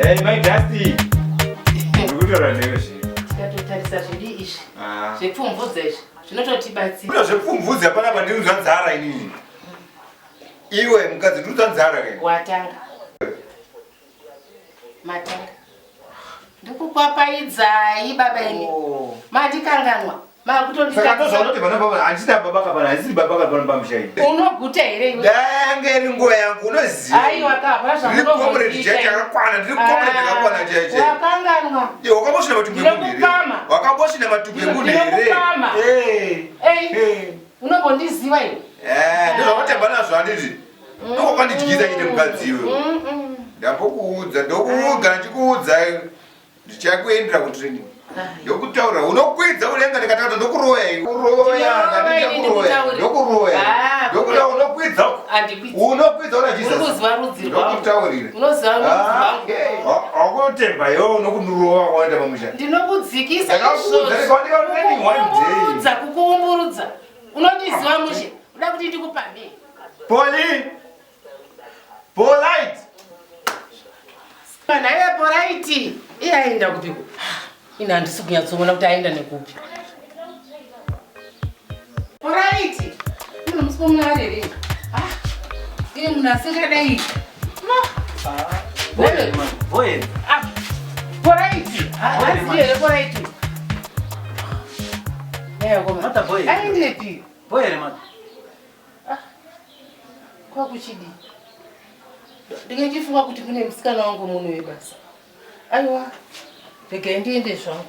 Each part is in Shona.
Hey, my Dusty. Ndikutaura newe zve. Tikatotarisa zvedu izvi. Ah. Zvepfumvudza izvi zvinototibatsira. Kuda zvepfumvudza hapana pandinonzwa nzara inini. Iwe mukadzi ndinonzwa nzara ke. Watanga. Matanga. Ndikukwapaidzai baba imi. Oh. Mandikanganwa. Saka ndozoona kuti vana baba handisina baba kapana handisiri baba kapana pamusha ini. Unoguta here iwe? Dange iri nguva yangu unoziva. Aiwa ka hapana Ndiri comrade chaicho chakakwana ndiri comrade yakakwana chaicho. Wakanganwa. Iwe wakambosvina matumbu emunhu here? Ndinokupama. Wakambosvina matumbu emunhu here? Ndinokupama. Eh. Ei. Eh. Unombondiziva iwe? Eh, ndozvaunotamba nazvo handiti? Ndokwakandidyisa chete mukadzi iwe. Ndambokuudza, ndokuudza ndichikuudza ndichakuendera kutraining. Ndokutaura unokwidza ulenga ndikataura ndokuroya iwe. Kuroya, ndandichakuroya. Ndokuroya. Ah, Ndokuda unokwidza. Handikwidzi. Unokwidza una Jesus. Uri kuziva rudzi rwangu. Ndokutaurira. Unoziva rudzi rwangu. Wakutemba iwe unokundurowa waenda pamusha. Ndinokudzikisa Ndakakuudza ndikaoneka training one day. Kukuumburudza, kukuumburudza. Unondiziva mushe. Uda kuti ndikupamhe. Poli. Polite. Panhaiwe Polite. Iye aenda kupiko? Ini handisi kunyatsoona kuti aenda nekupi. Polite. Ino musi pomuna arere. Ah. Iye munhu asingadai. No. Boy, boy. Ah. Polite. Hazi here Polite. Eh, koma. Mata boy. Aendepi? Boy here mata. Kwakuchidii? Ndingachifunga kuti kune musikana wangu muno webasa. Aiwa, regai ndiende zvangu.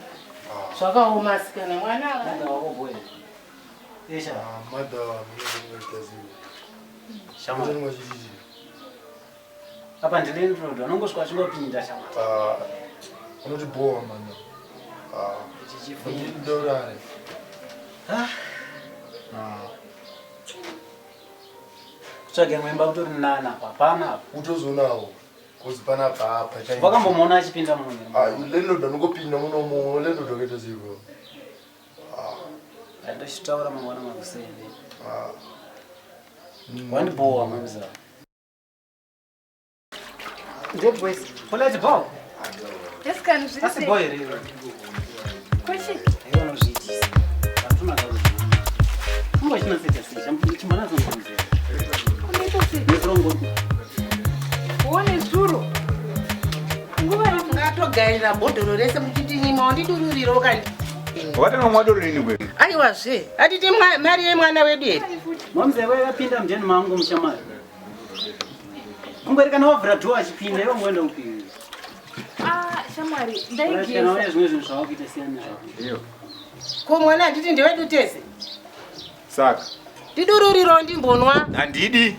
Zvakaoma asikana mwana. Mata wako boy. Esha. Mother, Shama. Apa ndi landlord anongosvika achingopinda shama. Unotibhowa mana. Chichifunya. Ndorare. Ah. Kutsvaga imwe imba kutori nana apa hapana apa. Utozonawo. Kozi panapa apa chaipo. Wakambomuona achipinda muno. Ah, landlord anongopinda munomo, landlord akaita seiko. Ndochitaura mangwana makuseni. Ah. Wandibhowa mamza. Dead boys. Polite bow. Yes, kana zviri Asi sei? boy here iwe. Kuchi? Aiwa unozviitisa. Hatuna karuzi. Funga chinatsoita sei? Chimbonatsomukonzera. Unoita sei? Nezuro Uone zuro. Nguva ipi? Ngatogarira bhodhoro rese muchitinyima wandidururiro kani. Wakatanga mwadoro nini kwe? Aiwazve, atiti mari yemwana wedu here? Mamze wewe apinda mudheni mangu mushamari. Kungweri kana wavhura dhoo achipinda iwe ngoenda upi? Ah, shamwari, Kana uya ndaigeza. zvimwe zvinhu zvavakuita siyana nazvo. Iyo. Ko mwana handiti ndewedu tese? Saka. Ndidururiro ndimbonwa. Handidi.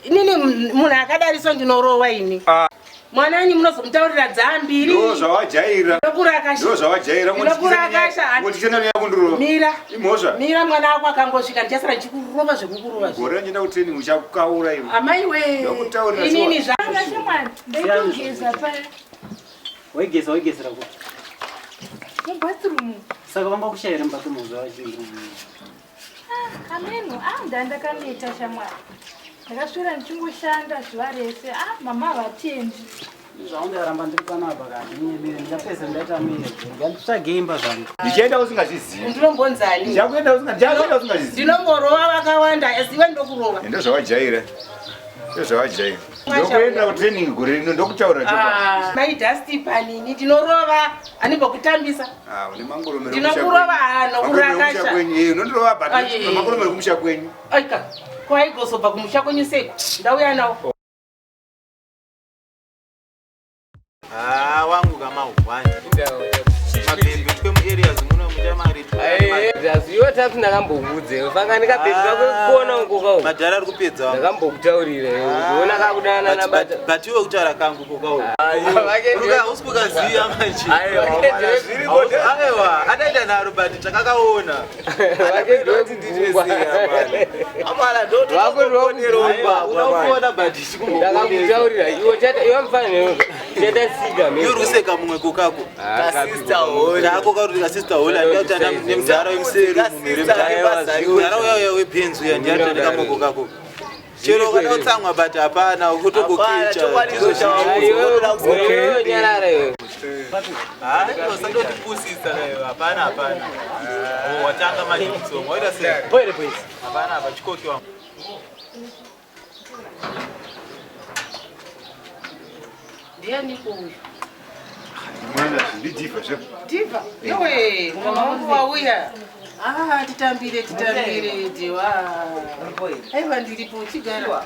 Inini munhu akadariso ndinorowa ini. Ah. Mwana wenyu munozomutaurira dzambiri. Ndo zvawajaira. Ndokurakasha. Ndo zvawajaira. Ndinokurakasha. Ngotichena nyaya kundurova. Mira. Imhosva. Mira mwana wako akangosvika ndichasara ndichikurova zvekukurova zve. Gore randienda kutraining uchakukaura iwe. Amai we. Ndokutaurira Inini shuwa. zva. Shamwari, ndaitogeza paya. Waigeza waigezera kupi? Mubathroom. Saka vanga kushaya here mubathroom zuva vachinzi. Ah, ameno. Ah, ndandakaneta shamwari. Ndakaswera ndichingoshanda zuva rese. Ah, mama havatendi. Zvaundaramba ndiri panapa kana ndinyebere ndingapedza ndaita mire. Nganditsvage imba zvangu. Ndichaenda usingazvizivi. Ndinombonzani? Ndichakuenda usinga ndichakuenda usingazvizivi. Ndinomborowa vakawanda asi iwe ndokurova. Ndo zvawajaira. Ndo zvawajaira. Ndokuenda kutraining gore rino ndokutaura chokwadi. Ah, Mai Dusty panini ndinorova andimbokutambisa. Ah, une mangoromero Ndinokurova ah, nokurakasha. kwenyu. Eh, unondirova but Aye. mangoromero kumusha kwenyu. Aika, ko aigozobva kumusha kwenyu seko. Ndauya nawo. Ah, wangu kama one. Mabhebhi twemuareas muno muchamari Iwe tapi ndakambokudza fanga ndikabhebhi kakuona uko kawo madhara ari kupedza wangu. ndakambokutaurira uona kakudana nabata but iwe kutaura kangu kokawo usi kukaziya manje aiwa adaita nharo but takakaona unokuona but ndakakutaurira iwe chata iwe mufanira chata sika iwe uri kuseka mumwe kokako kako kauri kasista hola ndikakutanda nemudhara wemuseri mumhere mudhara uyauya webhenzi uya ndiyatandika moko kako. Chero ukada kutsamwa but hapana ukutokukicha. Okay. Nyarara iwe. Usandotipusisa nayo hapana hapana. Oh, watanga manje kutsonga. Waita sei? Boere boys. Hapana hapa chikoki wangu. Ndianiko uyu? Mwana ndidhivha zve. Dhivha? Yowe, mwana wangu wauya. Ah, titambire titambire dhewa. Aiwa ndiripo chigara.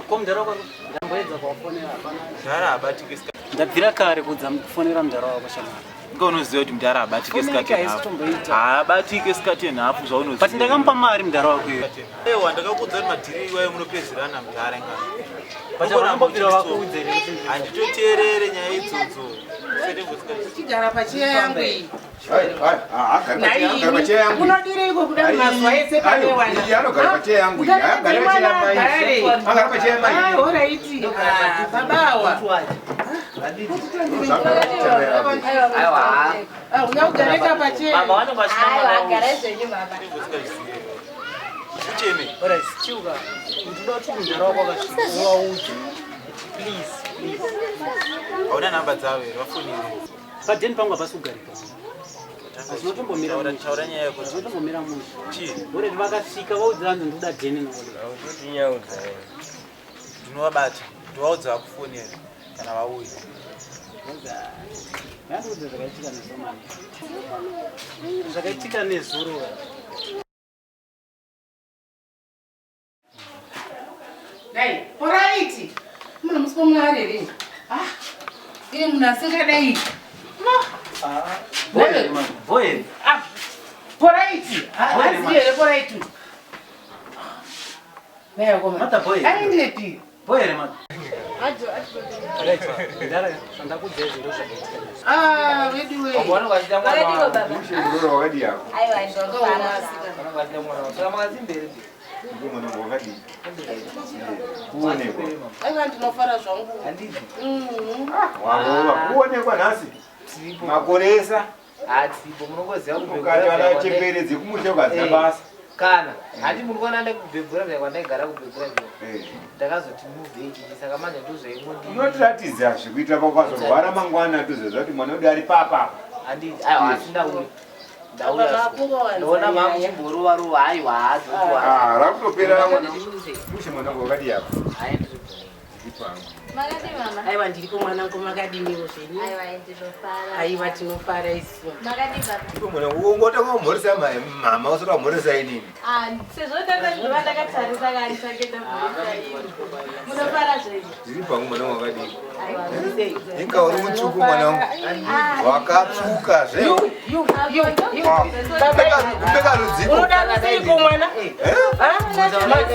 Ko mudhara wako ndamboedza kuwafonera hapana. Mudhara habatiki sikati. Ndabvira kare kudza kufonera mudhara wako shamwari. Inga unoziva kuti mudhara habatiki Foni sikati yake haisi nhafu. kutomboita. Haabatiki sikati nhafu zvaunoziva. But ndakamupa mari mudhara wako iwe. Ewa ndakakuudza kuti madhiri iwayo munopedzerana mudhara inga. But havambobvira vakuudza here kuti Handitoteerere nyaya idzodzo. Chigara pacheya yangu iyi. Agara pacheya yangu. Munodireiko kuda mazuva ese pane wana? Iye anogara pacheya yangu iyi. Agara pacheya mai. Agara pacheya mai. Ah, horaiti. Ah, babawa. Ah, uya pacheya. Mama vanonga vachida mwana Aiwa, uyu. garai zvenyu baba. Ucheme. Alright, chiuka. Ndinoda kuti mudhara wako akasvika uvaudze. Please, please. Hauna namba dzavo here vafonere. Padheni pangu hapasi kugarika. Hazvinotombomira Taura- mushe. Taura nyaya yako. Hazvinotombomira mushe. Chii? Alright, vakasvika vaudze vanzi ndinoda dheni naole. Utotinyaudza iwe. Ndinovabata. Ndovaudza vakufonera kana vauya. Ngandiudze zvakaitika nezuro mani. Zvakaitika nezuro. Dai, horaiti. Muna musipo munarere. Ah, iye munhu asingadai. Boere man, boere. Ah, poraiti. Hazi here poraiti. Naye koma. Mata boere. Aendepi? Boere man. Right, mudhara zvandakudza izvi ndo zvakaitika nezuro. Ah, weduwe. Vanonga vachida mwana Makadiwa wavo. baba. Mushe murora wakadii ako? Aiwa, ndinofara. Vanonga vachida mwana wavo. Saka makazimberi. Ndiwo mwana wangu wakadii? Kuonekwa. Aiwa ndinofara zvangu. Handidi. Mhm. Warova kuonekwa nhasi. Makoresa. Hatipo munongoziva Ukati vana chembere dzekumusha ukadzina basa. Kana hati muri kuona ndekubhebhura vya kwandaigara kubhebhura vya. Eh. Ndakazoti move ichi saka manje ndozvaingondi. Unotiratidza zvekuitira pakazorwara mangwana tozoziva kuti mwana wedu ari papa. Handidi. Aiwa asi ndauya. Ndauya. Baba, Ndaona mama muchimborova rova aiwa haadzotiwa. Ah, rakutopera mwana. Mushe mwana wangu wakadii ako? Hayi ndiri Ndipo hangu. Makadii mama? Aiwa ndiripo mwanangu makadiniwo zvenyu. Aiwa, ndinofara. Aiwa tinofara isu. Makadii baba? Ndipo mwana wangu ungotanga kumhoresa mai mama usati wamhoresa inini. Ah, sezvo tanga ndinova ndakatarisa kani sake ndamhoresa imi. Munofara zvenyu? Ndiri pangu mwana wangu wakadii? Aiwa. Inga uri mutsvuku mwana wangu. Wakatsvuka zve. Yu, Kupfeka rudziko. Unoda rudziko mwana?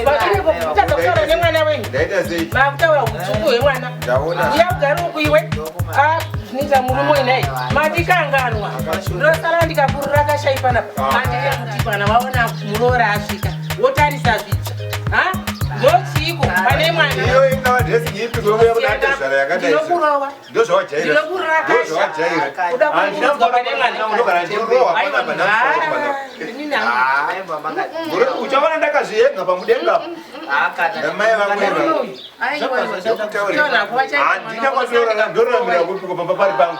Madiriko kutadza kutaura nemwana wenyu. Ndaita sei? Makutaura utsvuku hwemwana. Ndaona. Uya ugare uku iwe. Ah, zvinoita murume wenai. Matikanganwa. Ndosara ndikapurura kashai panapa. Mandike kuti kana waona muroora asvika, wotarisa zvitsva. Ha? Ndochiiko pane mwana. Iyo ingava dressing ipi kuuya kuna atezvara yakadai. Ndinokurova. Ndozvawajaira. Ndinokurura kasha. Ndozvawajaira. Kuda kuudzwa pane mwana. Unogara ndichirohwa panapa Ah, panapa. inini hangu. Gore uchaona ndakazviyenga pamudenga. Namai vangu eva. Handina kwatorara ndoramira kupi pamba pari pangu.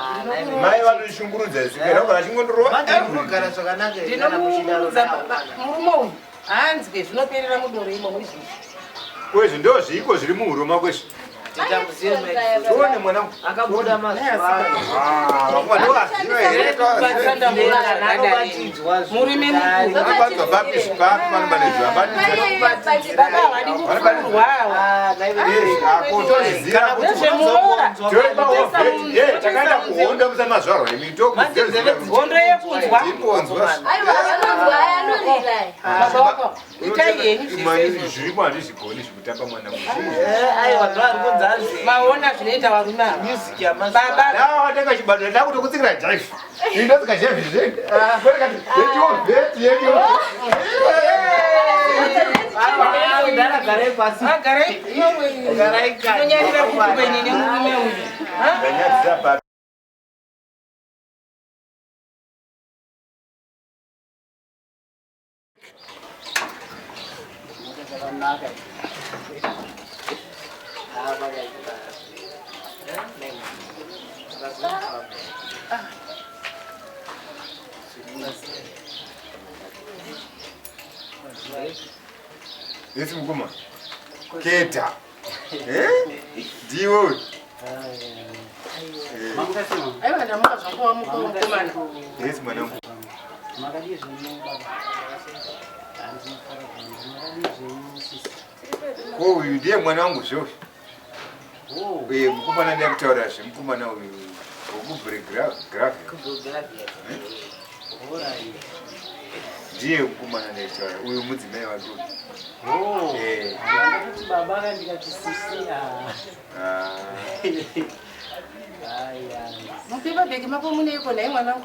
Mai vanondishungurudza sikera ugara chingondorova. Kugara zvakanaka here kana muchidaro. Ndinomuudza murume uyu haanzwe zvinoperera mudoro imomo izvozvi. Kwezvi ndozviiko zviri muhuro mako izvi. Tione mwana wangu. Akabuda mazuva ano. Ah, vakomana ndovaziva here? Vasanda Anobatidzwa Murume mukuru. Vanobatwa papi papi panobatwa batidza. Baba havadi kupfurwa ava. Kotoziva kuti Nezvemuroora. takaenda kuhondo musamazvarwa imi Hondo yekunzwa. tokuzimbonzwa Aiwa, vanonzwa aya anorira. Baba wako itai henyu zvese izvozvo. zvirimo handizvigoni zvekutamba mwana Aiwa ndo ari kunzi anzi Maona zvinoita varume ava. music yamazuva. Baba ndawatenga chibadura ndakutokutsikira jaivhi indotsika jaivhi zvekati yechiovheti yechiovheti Mudhara garai pasi. agarai Garai kare. Ndinonyarira kuti kwenyu nemurume uyu. Ha? ndanyadzisa papi Zvakunaka. Esi mukoma. Keta. Eh? Ndiwe uyu. Aiwa, ndamuka zvangu, wamuka mukomana. Esi mwanangu. Makadii zvenyu baba? Handinofara zvangu. Makadii zvenyu sisi? Ko uyu ndiye mwana wangu zve uyu. Eh, mukomana ndiye kutaura zve mukomana uyu wokubregrave. Ndiye mukomana ndiye kutaura uyu mudzimai wake uyu. Oh. Eh. Ndakati baba kandikati sisi. Ah. Ah. Aya. Mupepa bhegi mako muneiko nhai mwanangu?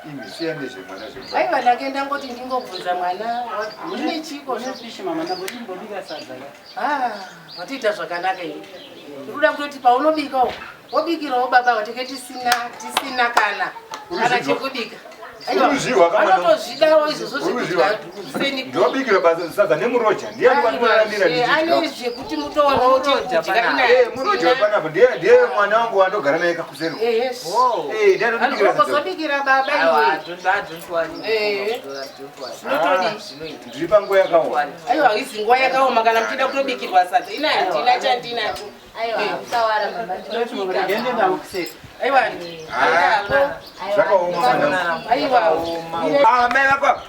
Imi siya nezvemwana zve. Aiwa, ndake ndangoti ndingobvunza mwana mune chiko. Mune fish mama, ndamboti mbobika sadza ka. Ah, watoita zvakanaka ini. Ndikuda kutoti paunobikawo wobikirawo baba watenge tisina kana chekubika. Aiwa, Uruzviwa kamwana. vanotozvidawo izvozvo Uruzviwa. zvekudya kuseni. Ndobikira basa sadza nemuroja. Ndiye anondiraramira ane ndichidya. zvekuti mutoonawo chekudya. Eh, muroja wepanapa ndiye ndiye mwana wangu wandogara naye kakuseri. Yes. Eh, ndiye anondibikira sadza. Kozobikira baba iwe. Eh. Zvinotodii? Ndiri panguva yakaoma. Aiwa, izi nguva yakaoma kana muchida kutobikirwa sadza. Ina handina chandinacho. Aiwa, musawara mama, tinobika. Ndende kuseri. Aiwa. Zvakaoma mwanangu. Aiwa. Ah, mai vako.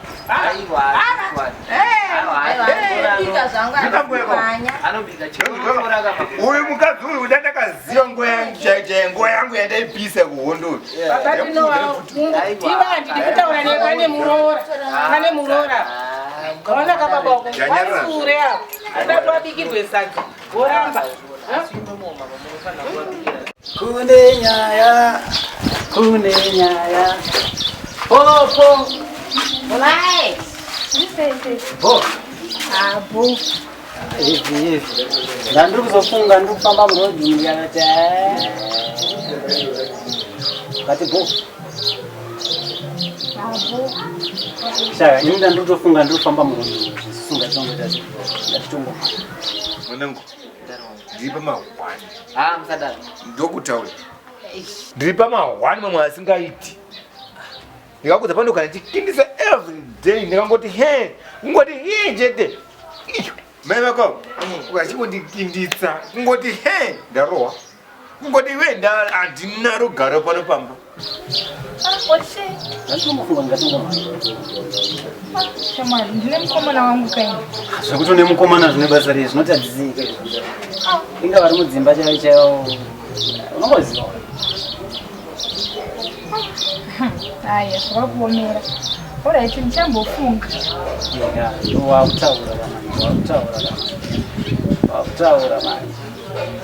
Bika zvangu Ndikamboyako. Anobika. Uyu mukadzi uyu ndandakaziva nguva yangu chaiyo, nguva yangu yandaipisa kuhondo. Baba tinowa handidi kutaura naye, pane muroora. Pane muroora. Kaona kababa wako. Ndanyarara. Vari kure apo. Ada kuabikirwe sadza. Voramba. Kune nyaya, kune nyaya. Popo. Vai. Bo. Abo. Hivi hivi. Ndandiri kuzofunga ndiri kufamba murodhi ndikati kati bo. Abo. Saka ini ndandiri kutofunga ndiri kufamba murodhi zvisunga tinongoita sei? Ngatitongo. Mwanangu, ndiri pamahwani. Ah, musadaro. Ndokutaura. Ndiri pamahwani mamwe asingaiti. Ndikakudza pano kana ndichikindisa every day ndikangoti he, kungoti he chete. Iyo, mai vako ukachingondikinditsa kungoti he ndarohwa. Kungoti we nda handina rugare pano pamba. Otse. Ndandiri ngatingo. Shamwari, ndine mukomana wangu kaini. Zvekuti une mukomana zvine basa rei zvinotadzisika izvo. Inga vari mudzimba chaiyo chaiyo unongoziva. Aya, zvakakuomera. Alright, ndichambofunga. Ya, wakutaura manje, wakutaura manje. Wakutaura manje.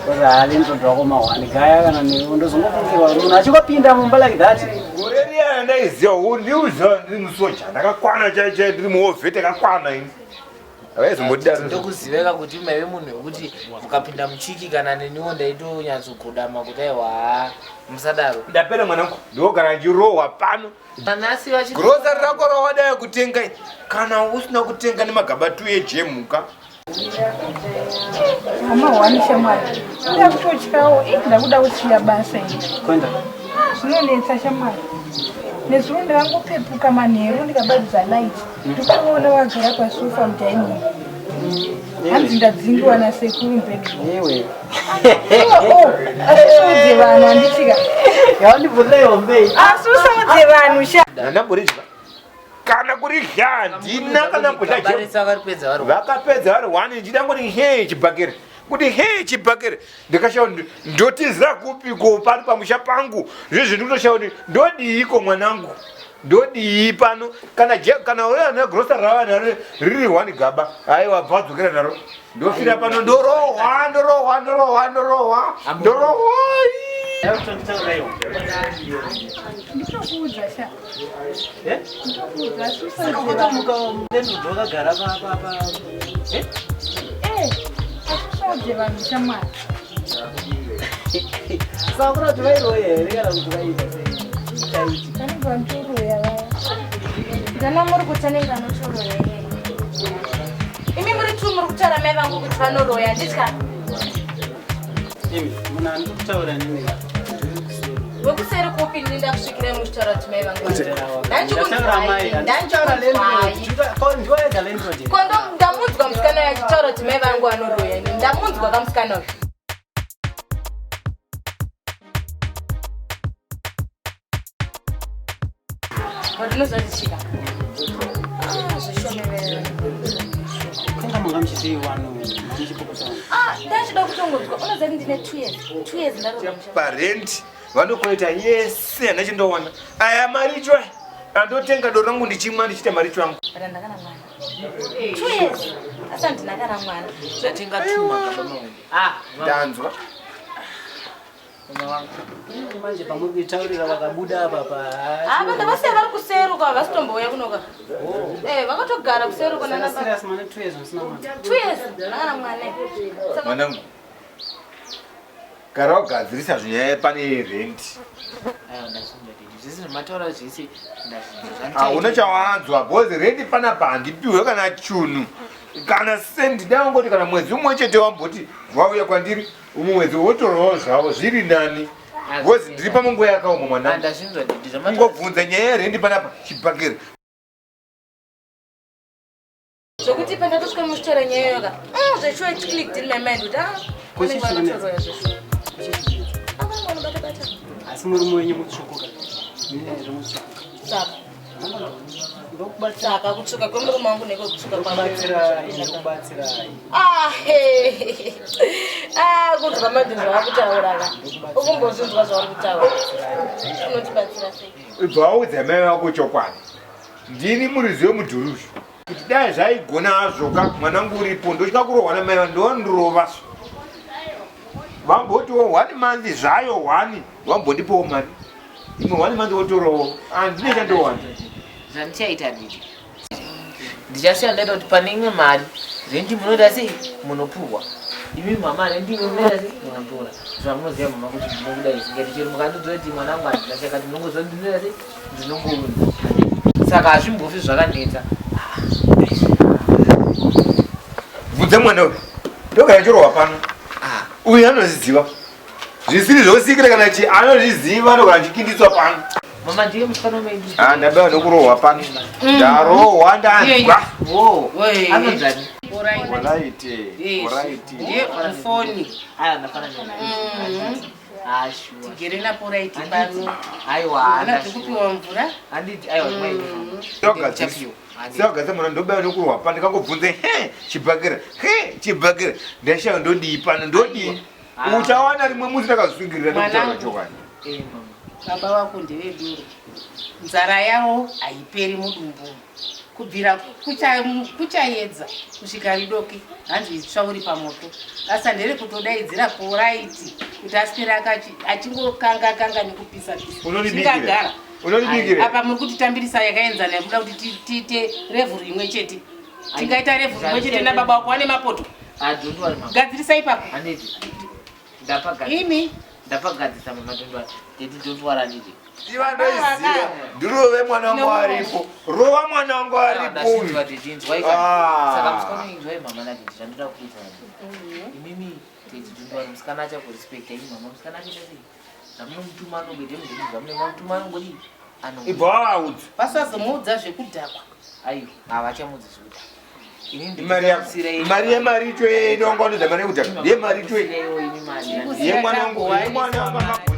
Kozi hali ndodwako mahwani gaya kana newe ndozongofungirwa munhu achingopinda mumba like that. Gore riya ndaiziva ndiuziva ndiri musoja ndakakwana chai chai ndiri muovheti yakakwana ini. Havaizomboda. Ndokuziveka kuti maive munhu wekuti mukapinda muchiki kana neniwo ndaitonyatsogodama kuti aiwa, musadaro. Ndapera mwanangu, ndogara ndichirohwa pano. Nanhasi vachi Grocery rako rawadaya kutenga kana usina kutenga nemagaba tu ejemuka. Hama shamwari. Ndakutotyawo, ii ndakuda kusiya basa ini. Kwenda. Ah, zvinonetsa shamwari. Nezuro ndakangopepuka manheru ndikabatidza light. Ndikuona vagara pasofa mudining. Hanzi ndadzingiwa nasekuru mubedroom. Iwe. Oh, asi usaudze vanhu handitika. Yawandibvunza ihombe. Asi usaudze vanhu sha. Handamboridya kana kuridya handina kana kudya jemu. Vakaripedza vari Vakapedza vari one ndichida ngoti he chibhakere kuti he chibhakere ndikashaura kuti ndotizira kupiko pano pamusha pangu zvezvi ndikutoshaura kuti ndodiiko mwanangu ndodii pano kana kana uya negrocery rava naro riri one gaba aiwa bva wadzokera naro ndofira pano ndorohwa ndorohwa ndorohwa ndorohwa ndorohwa. Nditokuudza sha. Eh? Nditokuudza asi Saka usaudze vanhu. kutomuka landlord wakagara pa eh? Eh, asi usaudze vanhu shamwari. Saka kuna kuti vairoya here kana kuti vaiita sei? Chaiti. Vanenge vanotoroya vaya. Ndana muri kuti anenge anotoroya iye. Imi muri tu muri kutaura mai vangu kuti vanoroya nditya. Imi, munhu andiri kutaura nemi ka. Wekuseri kupi ndini ndakusvikirai muchitaura kuti mai vangu vanoroya. Ndataura mai, ndataura landlord. Ndiwaega landlord. Kondo ndamunzwa musikana uyu achitaura kuti mai vangu vanoroya ini ndamunzwa kamusikana uyu. Ndinozvatichika. Ah, zvishomerera. Kanga manga muchitei wano, muchipopota. Ah, ndachida kutongonzwa. Unoziva kuti ndine 2 years. 2 years ndaroora musha. Parent vanokoleta yese handachindowana aya maricho aya andotenga doro rangu ndichimwa ndichiita maricho angu. But handakana mwana. 2 years. Asi handina kana mwana. Ndatenga tuma baba maungu. Ah, ndanzwa. Manje pamuri kuitaurira vakabuda apa pa. Ah, vanhu vose vari kuseruka havasitombouya kunoka. Eh, vakatogara kuseruka nana baba. Serious mane 2 years musina mwana. 2 years ndakana mwana. Saka Mwanangu. Gara wagadzirisa zvinyaya pane rent. Aiwa ndazvinzwa daddy. Zvese zvamataura zvese ndazvinzwa. Hauna chawanzwa because rent panapa handipiwe kana chunhu. Kana sendi dai wangoti kana mwedzi umwe chete wamboti wauya kwandiri umwe mwedzi wotorawo zvavo zviri nani. Because ndiri pamunguva yakaoma mwanangu. Ndazvinzwa daddy zvamataura. Kungobvunza nyaya yerendi panapa chibhakera. Zvokuti pandatosvika muchitora nyaya iyoyo ka. Zveshuwa it clicked in my mind kuti ah, vanenge vakatoroya zveshuwa. Ah, vangu vanobata bata. Asi murume wenyu mutsvuku ka. Mine ndiri mutsvuku. Saka. Saka kutsvuka kwemurume wangu nekwekutsvuka kwangu. Ndokubatsirai, ndokubatsirai. Ah, hey. Ah, kunzwa manje zvawakutaura ka. Ukumbozvinzwa zvauri kutaura. Unotibatsira sei? Ibva waudza mai vako chokwadi. Ndini muridzi wemudhuri uyu. Kuti dai zvaigona hazvo ka mwanangu uripo ndotya kurohwa namai vangu ndondirova. Vambotiwo one month zvayo one wambondipawo mari. Imwe one month wotorowo. Handine chandowana. Zvandichaita nditi. Ndichasiya ndaita kuti pane imwe mari rendi munoita sei munopuhwa. Imi mama rendi imwe munoita sei munotora. Zvamunoziva mama kuti ndinokuda izvi ngati chero mukandiudza kuti mwana wangu handina chakati ndinongoziva kuti ndinoita sei ndinongounza. Saka hazvimbofi zvakanetsa. Bvunza mwana uyu. Ndogara chorohwa pano. Uyu anozviziva. Zvisiri zvosikira kana chi anozviziva ndogara achikinditswa pano. Mama ndiye musikana wemaidi. Ah, ndabva nokurohwa pano. Ndarohwa ndanzwa. Wo. Anonzani? Oraite. Oraite. Ndiye mufoni. Aya ndafanana. Ah, sure. Tigere naporaiti pano. Aiwa, Haana kupiwa mvura. Handiti aiwa mai. Sewagadzisa mwana ndobaya nokurohwa pano ndikangobvunze he chibhakera he chibhakera ndashaya ndodii pano ndodii uchawana rimwe musi ndakazvisungirira nokutaura Mwanangu. chokwadi. Baba vako ndevedoro. Nzara yavo haiperi mudumbu. Kubvira kuchaedza kusvika ridoke hanzi itsva uri pamoto. Basa nderekutodaidzira poraiti kuti aswere achingokanga kanga nekupisa pisa. Unondibikira? Zvingagara. Unondibikira? Apa muri kutitambirisa yakaenzana yekuda kuti tiite revhuru imwe chete. Tingaita revhuru imwe chete nababa wako wane mapoto. Ah, don't worry mama. Gadzirisa ipapo. Handiti. Ndapagadzisa. Imi. Ndapagadzisa mama don't worry. Daddy don't worry handiti. Iva ndoiziva ndirove mwana wangu aripo rova mwana wangu aripo uyu. Ndazvinzwa daddy inzwai Ah. ka. Saka musikana uyu inzwai mama na daddy zvandoda kuita. Imimi daddy don't worry musikana achakurespecta imi mama musikana achaita sei? Zvamunomutuma anongoita mudhuri zvamunomutuma anongodii? Anongodii. Ibva wavaudza. Vasazomuudza zvekudhakwa. Aiwa, havachamudzi zvekudhakwa. Inini Mari yako. Mari yemaricho inonga unoda mari yekudhaka. Yemaricho. Yemwana wangu. Yemwana wangu.